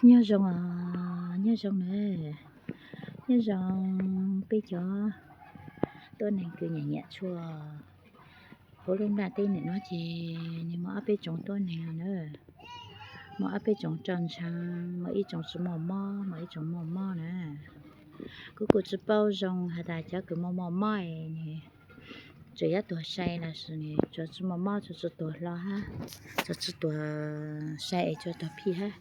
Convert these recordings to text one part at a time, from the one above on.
Nyob zoo, nyob zoo na, nyob zoo peb cov tuab neeg kws nyiam nyiam tshuaj. Huv lub nplaj teb nim no ces nws muaj ob peb tsoom tuab neeg na, muaj ob peb tsoom roj ntshaav, muaj ib tsoom tsi muaj mob, muaj ib tsoom muaj mob na. Kuv kuj tsi paub zoo has tas cov kws muaj muaj mob es nws tsuas yuav tuag sai los sis nws tsuas tsi muaj mob, tsuas tsi tuag hlo hab, tsuas tsi tuag sai es tsuas tuag phij hab.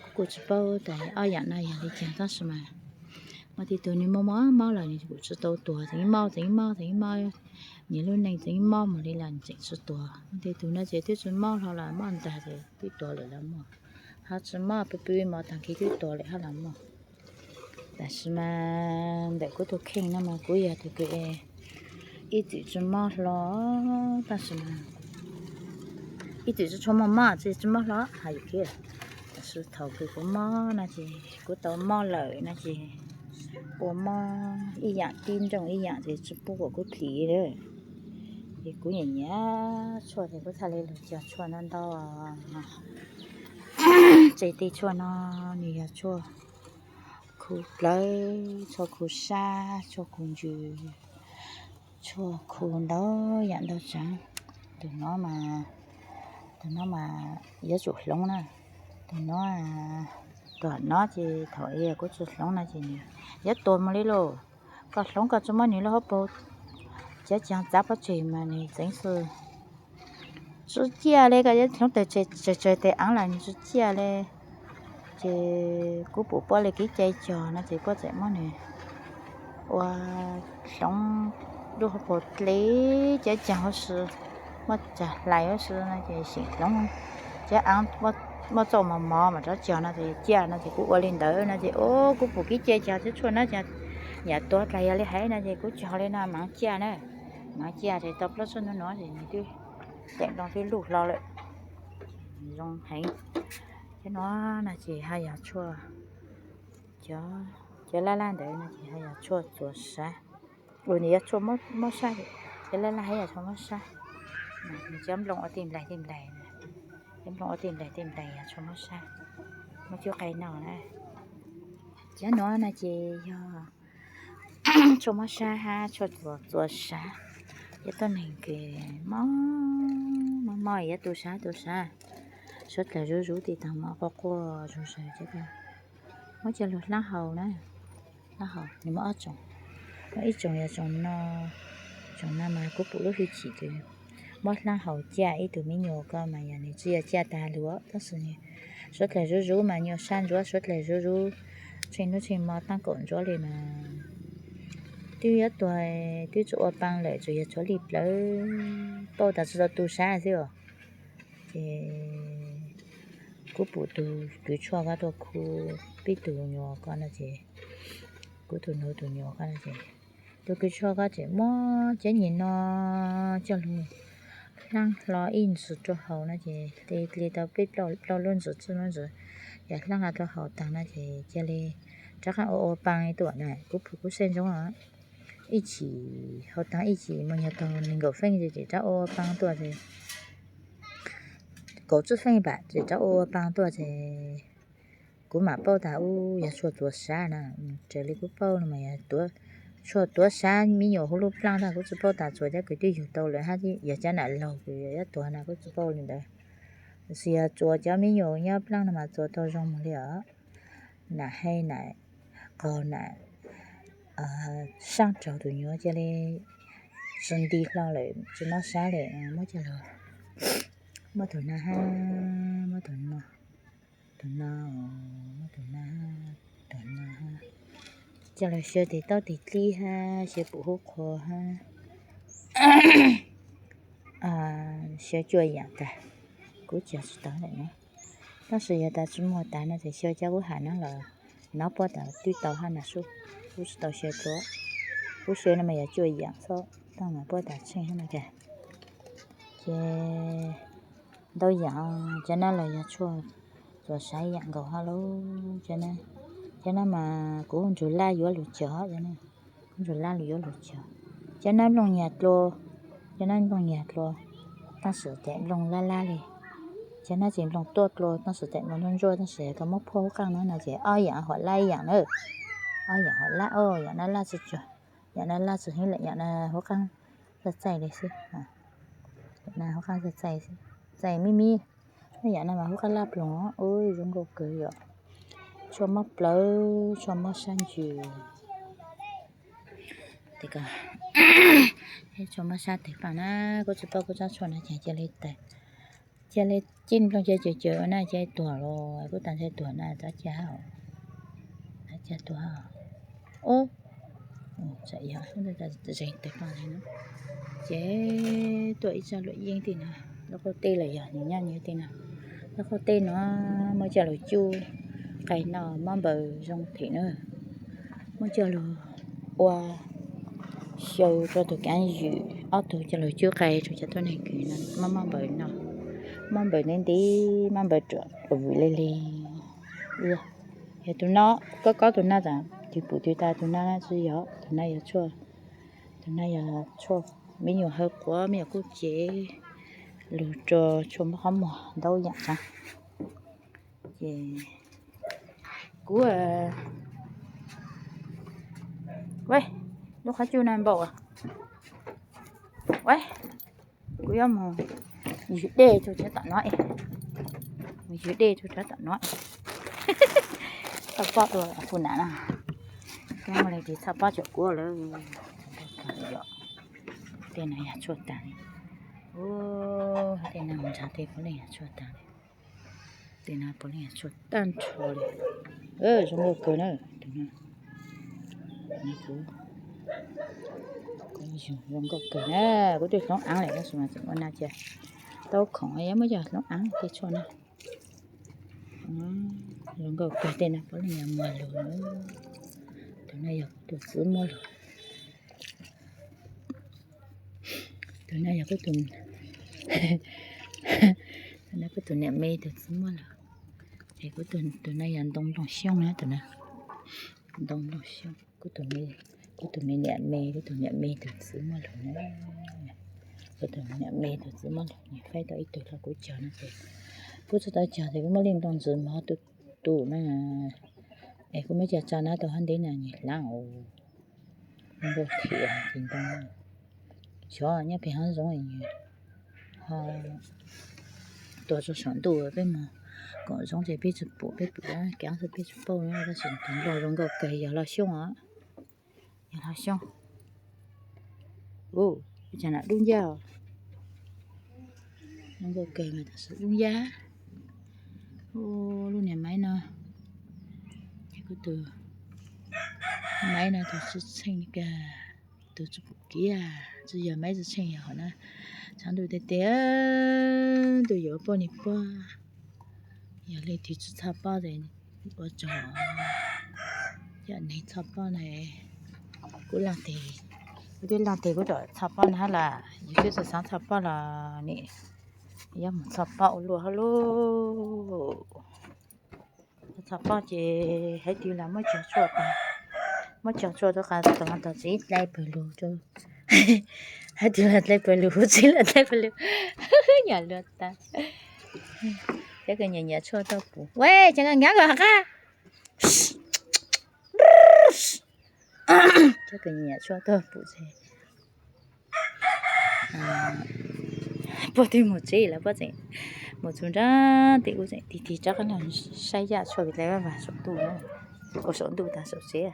Kuv kuj tsi paub tas ob yaam no yog li caag tab sis mas muaj tej tug nws muaj mob mob los nws kuj tsi tau tuag, tseem mob tseem mob tseem mob, nws lub neej tseem mob mus li los nws tseem tsi tuag. Muaj tej tug no ces twb tsi mob hlo los mob ntag ces twb tuag lawm los muaj, ho tsi mob pw pw mos taag kis twb tuag lawm hab los muaj. Tab sis mas ntawm kuv tug kheej no mas kuv yog tug kws ib txwm tsi mob hlo, tab sis mas ib txwm tsi tshua muaj mob, tsi tsi mob hlo hais lus kiag. Tab sis thaum kws kuv mob no ces kuv tau mob lawm no ces ua mob ib yaam tib nrooj ib yaam ces tsi pub kuas kuv thim lawm. Ces kuv nyiam nyiam tshuaj ces kuv txhaj le lug cog tshuaj ntau ntau. Ces tej tshuaj no nws yog tshuaj khu plawv, tshuaj khu sab, tshuaj khu ntsws, tshuaj khu ntau yaam ntau tsaav. Tus no mas, tus no mas yuav tsum hloov na. Tus no, tus no ces thaum kuv tsi hloov no ces nws yuav tuag mus li lauj. Koj hloov koj tsi muab nws lub hauv paug cov caag txav pov tseg mas nws tseev xwb. Tsi ciaj li, koj yuav hloov tawg tsawg tsawg tes aav los nws tsi ciaj li. Ces kuv pum puab li kev cai cog no ces puab txawm muab nws ua hloov lub hauv paug dle cov caag huv si, muab cog hlais huv si no ces seem hloov cov aav muaj txuj mos mos mas rov cog no ces ciaj no ces kuv ua li ntawd no ces kuv pum kev cai cog cov tshuaj no ces yam tuag dlais yog li hais no ces kuv cog li no mas ciaj na. Mas ciaj ces tau plaub tshuaj no no ces nws twb teem nplooj twb luj hlo lawm. Zoo heev. Cov no no ces haj yog tshuaj, cov laj laj ntawd no ces haj yog tshuaj txuas sab. Ua nws yog tshuaj mob sab, cov laj laj haj yog tshuaj mob sab. Nws cov nplooj ua tej nplaig tej nplaig, cov nplooj ua tej nplaig tej nplaig yog tshuaj mob sab, muab cub qai noj na. Cov no no ces yog tshuaj mob sab hab tshuaj txuas sab. Cov tuab neeg kws mob mob mob yuav tu sab tu sab, suav dlawg zuv zuv tej taag mob quaj quaj zuj zaws ces muab coj lug hlaab haus na. Hlaab haus nws muaj ob tsoom, muaj ib tsoom yog tsoom no, tsoom no mas kuv pum lub hwj chim kws muab hlaab haus ciaj ib tug me nyuam ko mas yog nws tsi yog ciaj tag lug tab sis nws suav dlawg zuv zuv mas nyuaj sab ntsuav, suav dlawg zuv zuv tsheej hnub tsheej hmo taab kaum ntsuav li mas twb yuav tuag, twb tsi ua paa lawm tsuas yog tshuav li plawv, paub tas tsi tau tu sab xwb os. Ces kuv pum tug kws tshuaj ko tuaj khu peb tug nyuam ko no ces, kuv tug nus tug nyuam ko no ces, tug kws tshuaj ko tseem muab cov nyem no coj lug hlaab hlo ib ntsis rua haus no ces li tau peb plaub lub ntsis tsib lub ntsis, yog hlaab hlo rua haus taag no ces cia li rov qaab ua ua paa tuaj na. Kuv pum kuv saib ntsoov ib chim haus taag ib chim moog yog taag neeg nkaum feeb ces rov ua ua paa tuaj ces, kaum tsib feeb pam ces rov ua ua paa tuaj ces kuv mam paub tas ub yog tshuaj txuas sab na. Raws li kuv paub no mas yog tshuaj tuav sab me nyuam huv lub plaab ntag, kuv tsi paub tas txuas cov kws twb yug tau lawm hab yog cov nam laug kws yuav tuag na, kuv tsi paub li ntawd. Tab sis yog txuas cov me nyuam nyob plaab no mas txuas tau zoo mus li os. Nam hej nam qaug nam saab raug tus nyuam cia li tsi nti hlo lawm tsi mob sab li, muab coj lug, muab tug no hab, muab tug no, tug no, muab tug no, tug no hab, coj lug xyaw tes taub tes dlib hab xyaw pum hub qhua hab, xyaw cuaj yaam tag, kuv cog tsi tau lawm na. Tab sis yog tas tsi muaj tas no ces xyaw cov kuv has no los nov puab tas twb tau hab na sub, kuv tsi tau xyaw dlua. Kuv xyaw no mas yog cuaj yaam xwb, taab mas puab tas tsheej hab na. Ces ntau yaam, cov no los yog tshuaj txuas sab yaam nkaus hab lauj. Cov no mas kuv nrug lab yuav lug cog, kuv nrug lab yuav lug cog. Cov no nplooj nyag dlua, cov no nplooj nyag dlua, tab sis tes nplooj lab lab li. Yog nab tsis nploog tuaj dlua, tab sis tam nploog ntsuab ntsuab, tab sis koj muab phuaj hub qaab no no ces ob yaam huam laj ib yaam na. Ob yaam huam laj, ob yaam na laj tsis tsawg, yaam na laj tsis heev lawm, yaam na hub qaab txaij txaij li xwb. Yaam na hub qaab txaij txaij xwb, txaij mib mib. Yaam na mas hub qaab laj ploog, ua zoo nkauj kawg yom. Tshuaj mob plawv, tshuaj mob sab ntsws. Tes ko, tshuaj mob sab tes paaj na, kuv tsis paub kuv tsob tshuaj no ces cia li tes, cia li cij nplooj cia cawv cawv ua na cia tuag los kuv tas ntshai tuag na tsob cia, tsob cia tuag. Ub, tseem yog zeeg tes paaj li na. Ces tuaj ib tsob luam yeeb tej no, lub qauj teb los yog nws nyob nws tej no. Lub qauj teb no muaj coj lug cuab qe noj mob npaws zoo them na. Muaj coj lug ua xyaw rau tug kaav zwm, ob tug coj lug cuab qe rau cov tuab neeg kws mob mob npaws no. Mob npaws ntev ntev, mob npaws ruam vwm le le. Yog tus no, kob kob tus no tas twg pum twg tas, tus no tsis yog, tus no yog tshuaj, tus no yog tshuaj me nyuam hawv quav, me nyuam kuj cev lug rau tshuaj mob qhov muag ntau yaam tsav. Ces kuv, lub qhov cub no npaum, kuv yuav mus ywg dej rau cov tom no, mus ywg dej rau cov tom no. Txhaj pob dua kuv nam na, kab muaj leej twg txhaj pob tsom kuv lawm. Tej no yog tshuaj tag li. Tej no mus nrad tej puav leej yog tshuaj tag li. Tej no puav leej yog tshuaj tag nrho li. Zoo nkauj kawg na, tus no. Kuv, kuv zoo nkauj kawg na, kuv twb hloov aav lawm tab sis mas tseem ua na cia tau khoom yuav muab coj hloov aav tej tshuaj na. Zoo nkauj kawg, tej no puav leej yog muag lug. Tus no yog kuv tus txiv muab lug. Tus no yog kuv tus, tus no kuv tus niam me tus txiv muab lug. Es kuv tus no yog ntoo nplooj xyoob na, tus no ntoo nplooj xyoob. Kuv tus me, kuv tus me niam me, kuv tus niam me tus txiv muab lug na. Kuv tus niam me tus txiv muab lug, nws faib tau ib tug los kuv cog no ces kuv tsis tau cog ces kuv muab lub ntoo ntsis mov tu tu na. Es kuv muab cog tso na, tau hab ntev na nws hlaav os. Nkauj thiab ces ntoo xyov nyob pem hav zoov ho tuag rau saum ntuj, peb mus koom zoov ces peb tsis pum, peb pum kaav xwb peb tsis paub na, tab sis tus nplooj zoo nkauj kawg, yog los xyoob os, yog los xyoob. Ub, cas nam dub ncaj, zoo nkauj kawg mas tam sim dub ncaj. Ub, lub niag maiv no, kuv tus maiv no tus tsis tsheej kag, tus tsis pum kiag, tsis yog maiv tsis tsheej, yog hom na, tshav ntuj tiag tiag, ntuj yuav poj niag puag, yog leej twg tsis txhaj pob ces ua tsaug, yog neeg txhaj pob na, kuv laaj teg, kuv twb laaj teg kuv tom txhaj pob na hab las, yus twb tsis xaav txhaj pob los nim yuav mus txhaj pob ua luaj hab lauj. Txhaj pob ces hais tias los muab cog tshuaj tag, muab cog tshuaj rau qab tag tag txiv dlai pawg lug rau, hais tias los dlai pawg lug, txiv los dlai pawg lug, yog luag tag. Cov kws nyiam nyiam tshuaj tuaj pum, ua cov kws nyiam nyiam tshuaj tuaj pum. Cov kws nyiam nyiam tshuaj tuaj pum ces puab twb mus tsev lawm, puab tseem mus txug nrab tes ub, tseem tig tig rov qab los saib yaj tshuaj dlai vaj vas saum ntuj, ua saum ntuj tag saum tsev.